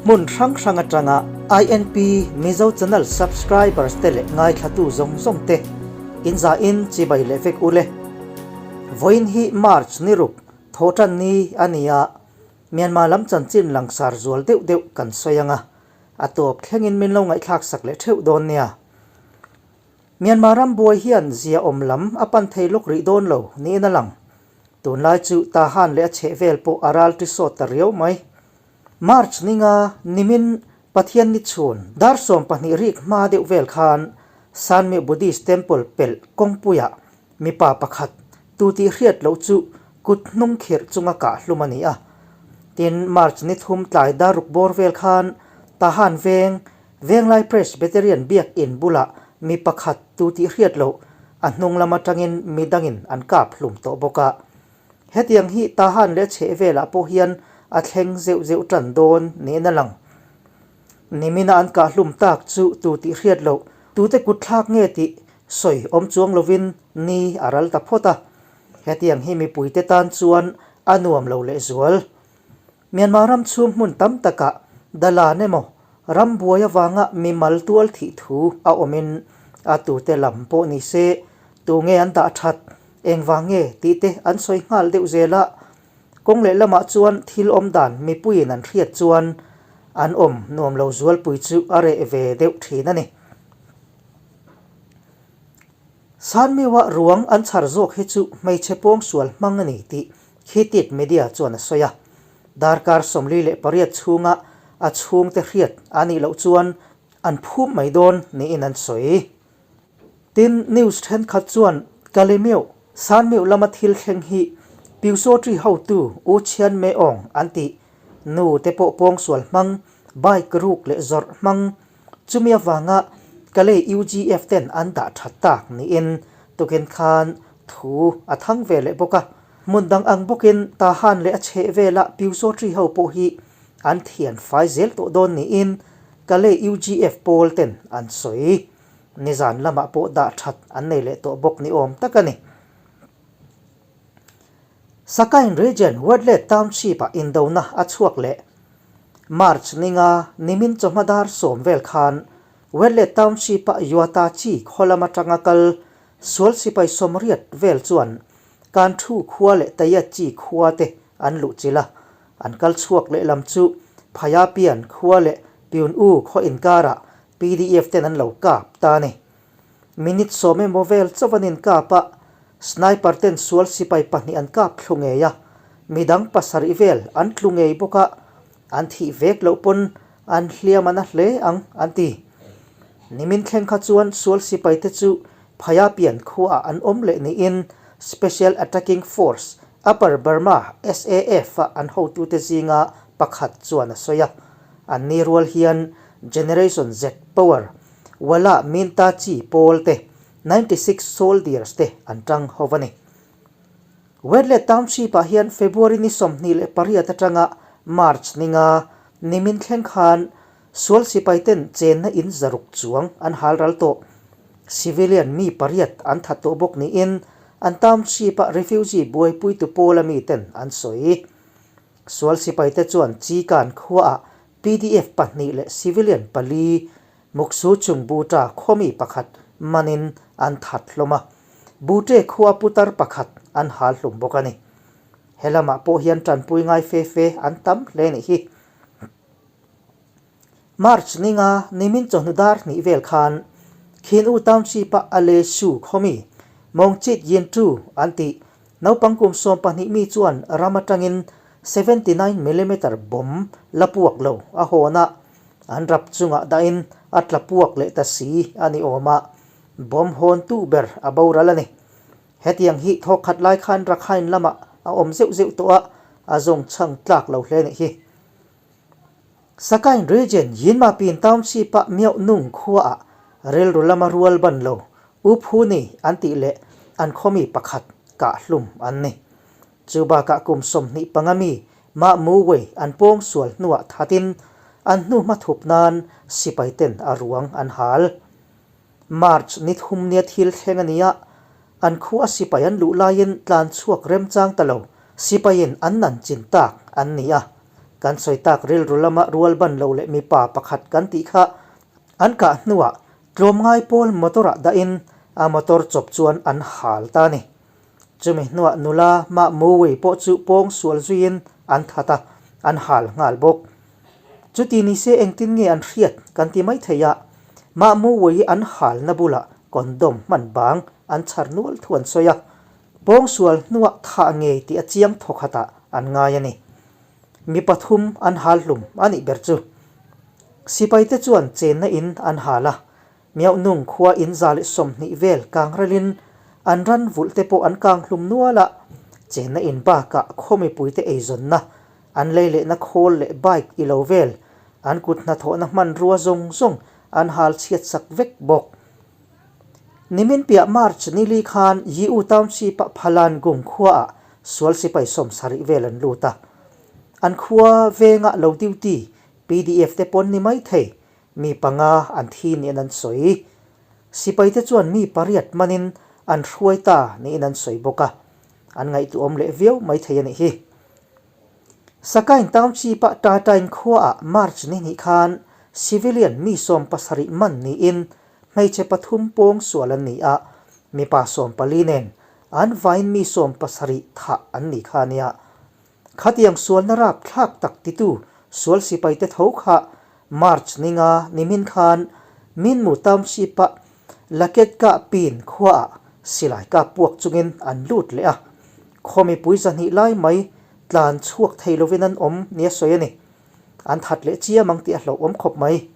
Hmun hrang hrang atanga INP Mizo Channel subscribers te leh ngaithlatu zawng zawng te in za in chibai leh vek ule. Vawiin hi March ni ruk thawhtan ni a ni a, Myanmar lam chanchin langsar zual deuh deuh kan sawi ang a, a tawp thlengin min lo ngaihthlak sak leh theuh dawn nia. Myanmar ram buai hian zia awm lam a pan thei lawk rih dawn lo niin a lang. Tunlai chu Tahan leh a chheh vel pawh a ral ti sawt ta riau mai. March ninga nimin Pathian ni chhun dar 12 rik hma deuh vel khan Sanmi Buddhist Temple pelh kawngpuiah mipa pakhat tu tih hriat loh chu kut hnung khirh chunga kah hlum a ni a. Tin, March ni thum tlai dar ruk bawr vel khan Tahan veng Venglai Presbyterian biakinn bulah mi pakhat tu tih hriat loh a hnung lam atangin mi dangin an kap hlum tawh bawk a. Hetiang hi Tahan leh chheh velah pawh hian a thleng zeuh zeuh tan dawn niin a lang. Nimina an kah hlum tak chu tu tih hriat loh tute kut thlak nge tih sawi awm chuang lovin ni a ral ta phawt a. Hetiang hi mipuite tan chuan a nuam lo lehzual. Myanmar ram chhung hmun tam takah dalan emaw ram buai avanga mimal tual thih thu a awmin a tute lam pawh ni se tunge an dah that, engvang nge tih te an sawi nghal deuh zel a. Kawng leh lamah chuan thil awm dan mipuiin an hriat chuan an awm nuam lo zualpui chu a reh ve deuh thin a ni. Sanmiwa ruang an chhar zawk hi chu hmeichhe pawngsual hmang a ni tih Khitit Media chuan a sawi a. Darkar 48 chhunga a chhungte hriat a nih loh chuan an phum mai dawn niin an sawi. Tin, news thenkhat chuan Kalemeu, Sanmiu lama thil thleng hi Pyusawṭi hotu U Chhian Me Aung an tih nu te pawh pawngsual hmang, bike ruk leh zawrh hmang Chumi avanga Kalay UGF ten an dah that tak niin tukin khan thu a thang ve leh bawk a. Hmun dang ang bawkin Tahan leh a chheh vela Pyusawṭi ho pawh hi an thian fai zel tawh dawn niin Kalay UGF pawl ten an sawi. Nizan lamah pawh dah that an nei leh tawh bawk ni awm tak a ni. Sakain Region Wetlet Township-ah indona a chhuak leh. March ninga nimin chawhma dar 10 vel khan Wetlet Township-a Yuata chi khaw lam atanga kal sual sipai 80 vel chuan Kan Thu khua leh Tayat chi khua te an luh chilh a, an kal chhuak leh lam chu Phayapian khua leh Pyun U khaw inkarah PDF ten an lo kap ta a ni. Minute 10 emaw vel chauh an inkap a, sniper ten sual sipai pahnih an kap thlu ngei a, midang pasarih vel an tlu ngei bawk a, an thih vek loh pawn an hliam a na hle ang an ti. Nimin thleng kha chuan sual sipai te chu Phayapian khuaah an awm leh niin Special Attacking Force, Upper Burma, SAF, a an hotute zinga pakhat chuan a sawi a. An ni rual hian Generation Z Power, Wala Minta chi pawl te, 96 Soldiers te an tang ho a ni. Wetlet Township-ah hian February ni 28 atanga March ninga nimin thleng khan sual sipai ten chenna in 600 chuang an hal ral tawh. Civilian mi pariat an that tawh bawk niin an township-a refugee buaipuitu pawla mi ten an sawi. Sual sipai te chuan Chikan khuaah PDF pahnih leh civilian pali Muksu chung Buta khawmi pakhat manin an that hlawm a, Bute khua putar pakhat an hal hlum bawk a ni. He lamah pawh hian tanpui ngai fe fe an tam hle nih hi. March ninga nimin chawhnu dar hnih vel khan Khin U Township-a Ale Su khawmi Mawngchit Yin Tu an tih naupang kum 12 mi chuan ram atangin 79 millimeter bomb la puak lo a hawn a, an rap chungah dahin a tla puak leh ta si a ni awm a, bomb hawn tu ber a boral a ni. Hetiang hi thawk khat lai khan Rakhine lamah a awm zeuh zeuh tawh a, a zawng chhang tlak lo hle nih hi. Sakain Region Yinmapin Township-a Mioh Nung khuaah rilru lama rual ban lo U Phu Ni an tih leh an khawmi pakhat kah hlum an ni. Chu bakah kum 25 mi Mah Mu Wei an pawng sual hnuah thatin an hnu hma thup nan sipai ten a ruang an hal. March ni thum nia thil thleng a ni a, an khua sipai an luh laiin tlan chhuak remchang ta lo, sipaiin an nan chin tak an ni a. Kan sawi tak rilru lama rual ban lo leh mipa pakhat kan tih kha an kah hnuah tlawmngai pawl motor ah dahin a motor chawp chuan an hal ta a ni. Chumi hnuah nula mah Muwi pawh chu pawng sual zuiin an that a, an hal nghal bawk. Chuti ni se engtin nge an hriat kan ti mai thei a, mah Muwi hi an halna bulah condom hman bang an chhar nual thu an sawi a, pawng sual hnuah thah ngei tih a chiang thawkhatah an ngai a ni. Mi pathum an hal hlum a nih ber chu. Sipaite chuan chenna in an hal a, Miauhnung khua in 120 vel kang ralin an ran vulh te pawh an kang hlum nual a, chenna in bakah khaw mipuite eizawnna, an lei lehna khawl leh bike i lo vel, an kut hnathawhna hmanrua zawng zawng an hal chhiat sak vek bawk. Nimin piah March nili khan Yiu Township-a Phalan Gung khuaah sual sipai 70 vel an lut a, an khua vengah lo duty pdf te pawn ni mai thei Mi panga an thi niin an sawi. Sipaite chuan mi pariat manin an hruai ta niin an sawi bawk a, an ngaihtuahawm leh viau mai thei a nih hi. Sakain Township-a Tatain khuaah March ni hnih khan civilian mi 70 man niin hmeichhe pathum pawng sual an ni a, mipa 14 nen an vain mi 70 thah an ni kha a nia. Khatiang sualna rap thlak tak titu sual sipaite tho kha March ninga nimin khan Minmu Township-a Laketka Pin khuaah silai kap puak chungin an lut leh a, khaw mipui 200 lai mai tlan chhuak thei lovin an awm nia sawi a ni. An that leh chiam ang tih a hlauhawm khawp mai.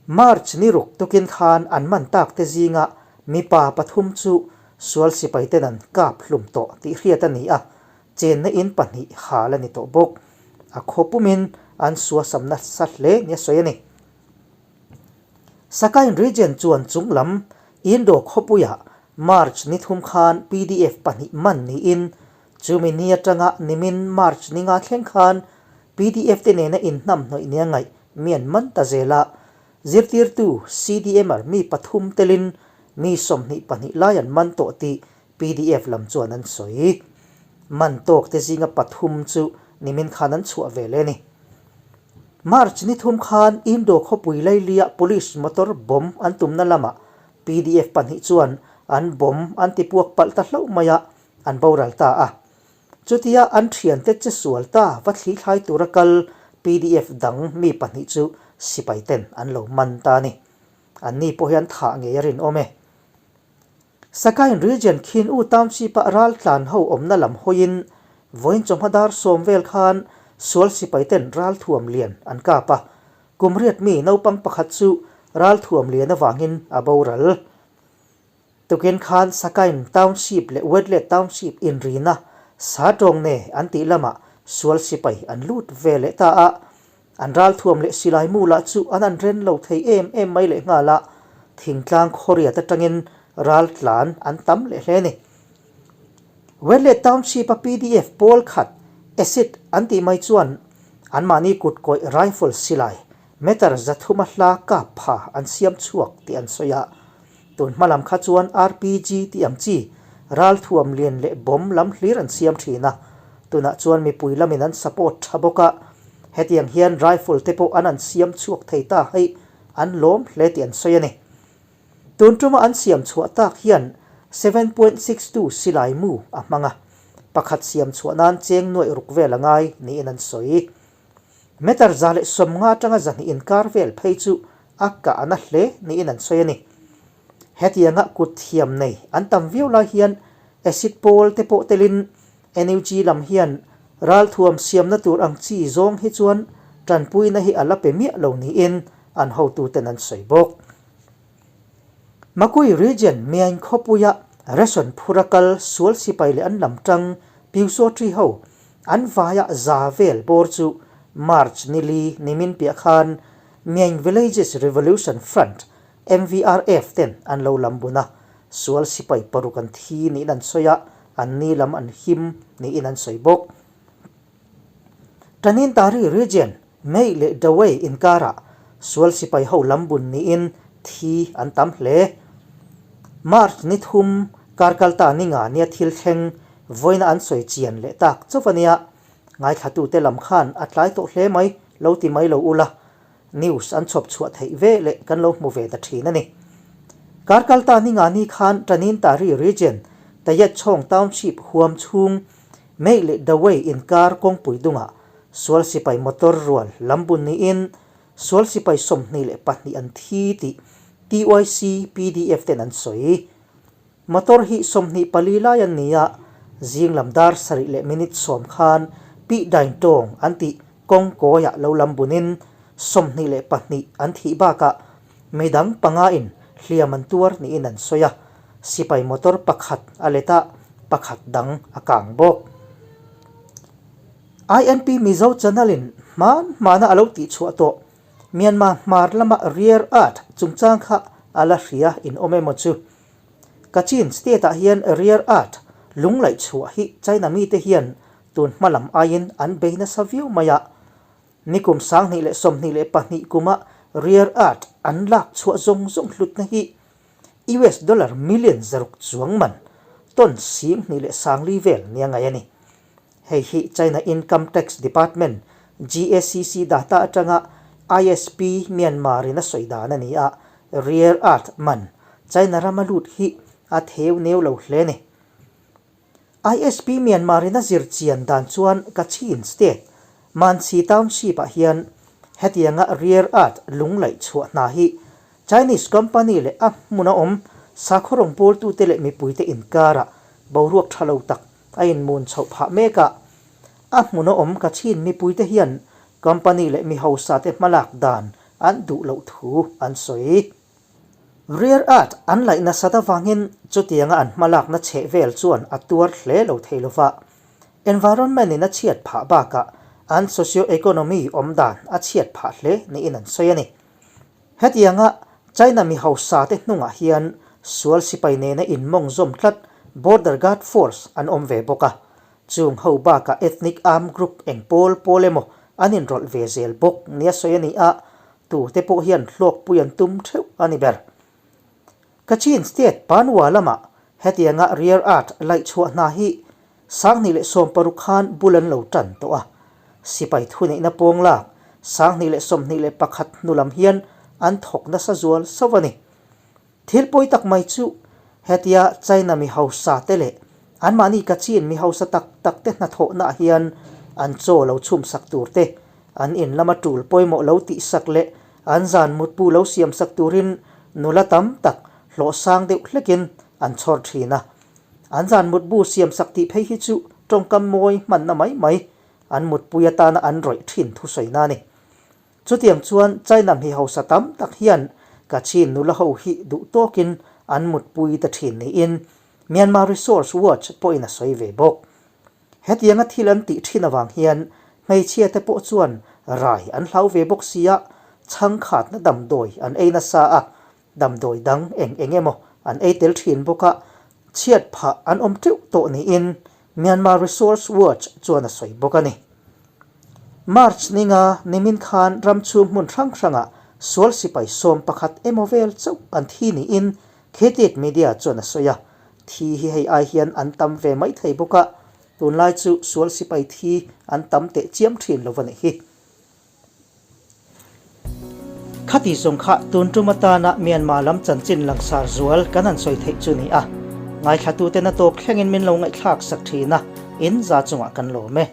March ni ruk tukin khan an man tak te zinga mipa pathum chu sual sipaiten an kap hlum tawh tih hriat a ni a, Chenna in pahnih hal a ni tawh bawk. A khaw pumin an suasam nasa hle nia sawi a ni. Sakain Region chuan chung lam Indo khawpuiah March ni thum khan pdf pahnih man niin chumi ni atanga nimin March ni nga thleng khan pdf te nena inhnamhnawih nia ngaih mi an man ta zel a, zirtirtu CDMer mi pathum telin mi 22 lai an man tawh tih Pdf lam chuan an sawi. Man tawk te zinga pathum chu nimin khan an chhuah ve leh a ni. March ni thum khan Indo khawpui Lailia police motor bomb an tumna lamah pdf pahnih chuan an bomb an ti puak palh ta hlauh mai a, an boral ta a. Chutia an thiante che sual ta va thli thlai tura kal pdf dang mi pahnih chu sipai ten an lo man ta a ni. Anni pawh hi an thah ngei a rinawm e. Sakain Region khin U Township-ah raltlan ho awmna lam hawiin vawiin chawhma dar 10 vel khan sual sipaiten ralthuam lian an kap a, kum riat mi naupang pakhat chu ralthuam lian avangin a boral. Tukin khan Sakain Township leh Wetlet Township inrina sa tawng ne an tih lamah sual sipai an lut ve leh ta a, An ralthuam leh silai mu lah chu an an ren lo thei em em mai leh nghal a, thingtlang khawriat atangin ral tlan an tam leh hle a ni. Wetlet Township-a pdf pawl khat acid an tih mai chuan anmahni kut kawih rifle silai meter 300 a hla kap pha an siam chhuak tih an sawi a, tun hma lam kha chuan RPG tih ang chi ralthuam lian leh bomb lam hlir an siam thin a, Tunah chuan mipui lamin an support tha bawk a, hetiang hian rifle te pawh an an siam chhuak thei ta hei an lawm hle tih an sawi a ni. Tun tuma an siam chhuah tak hian 7.62 silai mu a hmang a, pakhat siam chhuah nan cheng nuaih ruk vel a ngai niin an sawi. Meter 150 atanga 200 inkar vel phei chu a kahna hle niin an sawi a ni. Hetianga kut thiam nei an tam viau lai hian acid pawl te pawh telin NUG lam hian ralthuam siamna tur ang chi zawng hi chuan tanpuina hi a la pe miah lo niin an hotuten an sawi bawk. Makui Region Miain khawpuia ration phura kal sual sipai leh an lam tang Pyusawṭi ho an vaia za vel bawr chu March nili nimin piah khan Miain Villages Revolution Front MVRF ten an lo lam bun a, sual sipai paruk an thi niin an sawi a, an ni lam an him niin an sawi bawk. Tanintari region, Mei leh Dawei inkarah sual sipai ho lam bun niin thi an tam hle. March ni thum kar kalta ni nga nia thil thleng vawiina an sawi chian leh tak chauh a nia. Ngaithlatute lam khan a tlai tawh hle mai lo ti mai lo ula, news an chhawp chhuah theih ve leh kan lo hmu ve ta thin a ni. Karkalta ningani khan Tanintari Region, Tayetchhawng Township huam chhung Mei leh Dawei inkar kawngpui dungah sual sipai motor rual lam bun niin sual sipai 22 an thi tih TYC pdf ten an sawi. Motor hi 24 lai an ni a, zing lam dar sarih leh minute sawm khan Pi Dain Tawng an tih kawng kawiah lo lam bunin 22 an thih bakah midang panga in hliam an tuar niin an sawi a, sipai motor pakhat a let a, pakhat dang a kang bawk. INP Mizo Channel in hman hmana a lo tihchhuah tawh Myanmar hmar lama Rear Earth chungchang kha a la hria in awm emaw chu. Kachin state ah hian Rear Earth lung laih chhuah hi China mite hian tun hma lam aiin an bei nasa viau mai a. Nikum 2022 kuma Rear Earth an lak chhuah zawng zawng hlutna hi US dollar million zaruk chuang man ton 2004 vel nia ngaih a ni. Hei hi China Income Tax Department, GACC, data atanga ISP Myanmar in a sawi dan a ni a, rare earth man China rama lut hi a theu neu lo hle a ni. ISP Myanmar in a zir chian dan chuan Kachin State, Mansi Township ah hian hetianga rare earth lung laih chhuah hna hi Chinese company leh a hmuna awm sakhaw rawngbawltute leh mipuite inkarah boruak tha lo tak a inmun chhoh phah mek a, a hmuna awm Kachin mipuite hian company leh mi hausa te hmalak dan an duh loh thu an sawi. Rare earth an laih nasat avangin chutianga an hmalakna chheh vel chuan a tuar hle lo thei lova, environment in a chhiat phah bakah an socio-economy awm dan a chhiat phah hle niin an sawi a ni. Hetianga China mi hausa te hnungah hian sual sipai nena inmawng zawm tlat Border Guard Force an awm ve bawk a, chung ho bakah ethnic armed group eng pawl pawl emaw an inrawlh ve zel bawk nia sawi a ni a, tute pawh hian hlawkpui an tum theuh a ni ber. Kachin State Panwa lamah hetianga rare earth laih chhuah hna hi 2016 khan bul an lo tan tawh a, sipai thuneihna pawng lak 2021 hnu lam hian an thawk nasa zual sauh a ni. Thil pawi tak mai chu hetia China mi hausa te leh anmahni Kachin mi hausa tak tak te hnathawhnaah hian an chaw lo chhumsak tur te, an in lama tul pawimawh lo tihsak leh an zan mutpu lo siamsak turin nula tam tak hlawh sang deuh hlekin an chhawr thin a. An zan mutbu siamsak tih phei hi chu tawngkam mawi hmanna mai mai an mutpui atana an rawih thin thusawina a ni. Chutiang chuan China mi hausa tam tak hian Kachin nula ho hi duh tawkin an mutpui ta thin niin Myanmar Resource Watch pawhin a sawi ve bawk. Hetianga thil an tih thin avang hian hmeichhia te pawh chuan rai an hlau ve bawk sia, chhangkhatna damdawi an ei nasa a, Damdawi dang eng eng emaw an ei tel thin bawk a, chhiat phah an awm teuh tawh niin Myanmar Resource Watch chuan a sawi bawk a ni. March ninga nimin khan ram chhung hmun hrang hrangah sual sipai 11 emaw vel chauh an thi niin Khetit Media chuan a sawi a, thi hi hei ai hian an tam ve mai thei bawk a, tunlai chu sual sipai thi an tam teh chiam thin lo va nih hi. Khati zawng kha tun tum atana Myanmar lam chanchin langsar zual kan han sawi theih chu ni a, ngaithlatuten a tawp thlengin min lo ngaihthlak sak thin a, in za chungah kan lawm e.